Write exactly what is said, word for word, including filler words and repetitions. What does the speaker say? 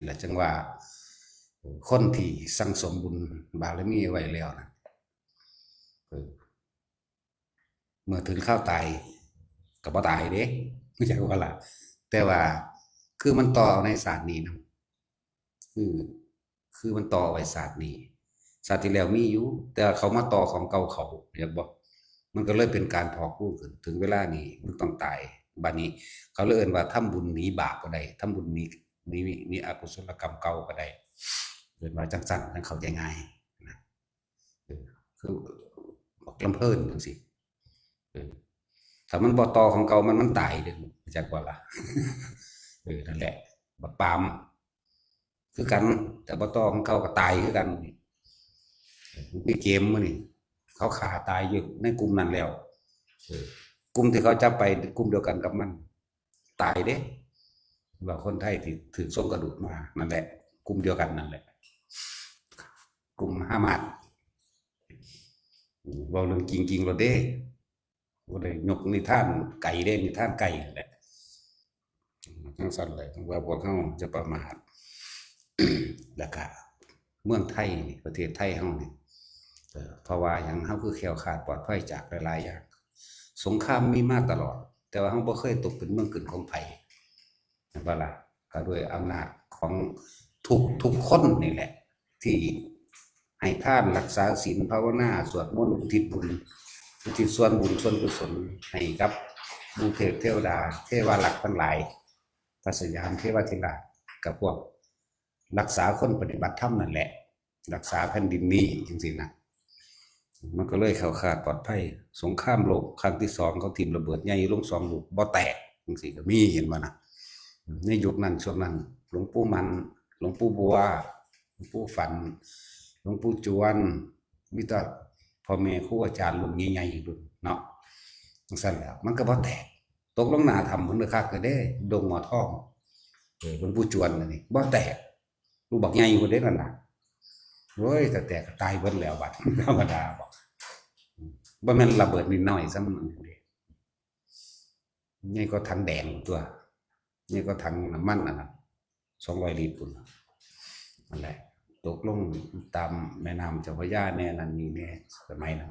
และจังว่า คนที่สั่งสมบุญบารมีไว้แล้วนะ เออ เมื่อถึงคราวตายก็บ่ตายเด้ รู้จักว่าล่ะ แต่ว่าคือมันต่อในชาตินี้นะ คือ คือมันต่อไว้ชาตินี้ ชาติที่แล้วมีอยู่ แต่เขามาต่อของเก่าเขา เห็นบ่ มันก็เลยเป็นการพอกพูนขึ้น ถึงเวลานี้มึงต้องตาย บัดนี้ เขาเลยเอิ้นว่าทำบุญหนีบาปก็ได้ ทำบุญหนี หนี หนีอกุศลกรรมเก่าก็ได้ เอิ้นว่าจังซั่น จั่งเข้าใจง่ายนะ เออ คือบักลำเพลินจังซี่ เออ ถ้ามันบ่ต่อของเก่ามัน มันตายเด้อ รู้จักบ่ล่ะ เออ นั่นแหละ บักปาล์ม คือกัน แต่บ่ต่อของเก่าก็ตายคือกัน มีเกมมื้อนี้ เขาฆ่าตายอยู่ในกลุ่มนั้นแล้ว เออ กลุ่มที่เขาจับไปกลุ่มเดียวกันกับมัน ตายเด้ ว่าคนไทยที่ถือส่งกระดูกมา นั่นแหละ กลุ่มเดียวกันนั่นแหละ กลุ่มฮามาส เว้าเรื่องจริงๆ โลดเด้ บ่ได้ยกนิทานไกลเด้ นิทานใกล้นั่นแหละ จังซั่นแหละ ว่าพวกเฮาจะประมาท แล้วก็เมืองไทยนี่ ประเทศไทยเฮานี่ เอ่อ เพราะว่าหยัง เฮาคือแคล้วคลาดปลอดภัยจากหลายๆ อย่าง สงครามมีมาตลอด แต่ว่าเฮาบ่เคยตกเป็นเมืองขึ้นของไผ เห็นบ่ล่ะ ก็ด้วยอำนาจของทุก ทุกคนนี่แหละ ที่ให้ทาน รักษาศีล ภาวนา สวดมนต์ อุทิศบุญ อุทิศส่วนบุญส่วนกุศลให้กับหมู่เทพเทวดา เทวารักษ์ทั้งหลาย พระสยามเทวาธิราช กับพวกรักษาคนปฏิบัติธรรมนั่นแหละ รักษาแผ่นดินนี้จังซี่นะ มันก็เลยแคล้วคลาดปลอดภัย สงครามโลกครั้งที่สอง เขาถิ่มระเบิดใหญ่ลงสองลูก บ่แตกจังซี่ก็มี เห็นบ่นะ ในยุคนั้น ช่วงนั้น หลวงปู่มัน หลวงปู่บัว หลวงปู่ฝัน หลวงปู่จวน มีแต่พ่อแม่ครูอาจารย์รุ่นใหญ่ๆ รุ่นเนาะ จังซั่นแหละ มันก็บ่แตก ตกลงหน้าถ้ำพุ้นเด้อ คักเด้อเด้ ดงหมอทอง เออ หลวงปู่จวนนั่นนี่ บ่แตก ลูกบักใหญ่พุ้นเด้นั่นน่ะ โอ้ย ถ้าแตกก็ตายเบิดแล้วบัด ธรรมดาบ่ บ่แม่นระเบิดนิดหน่อยซ้ำนั่นเด้ ใหญ่กว่าถังแดงตัว ใหญ่กว่าถังน้ำมันนั่นน่ะ สองร้อยลิตรพุ้นน่ะ นั่นแหละ ตกลงตามแม่น้ำเจ้าพระยาแน่ นั่นนี่แน่ สมัยนั้น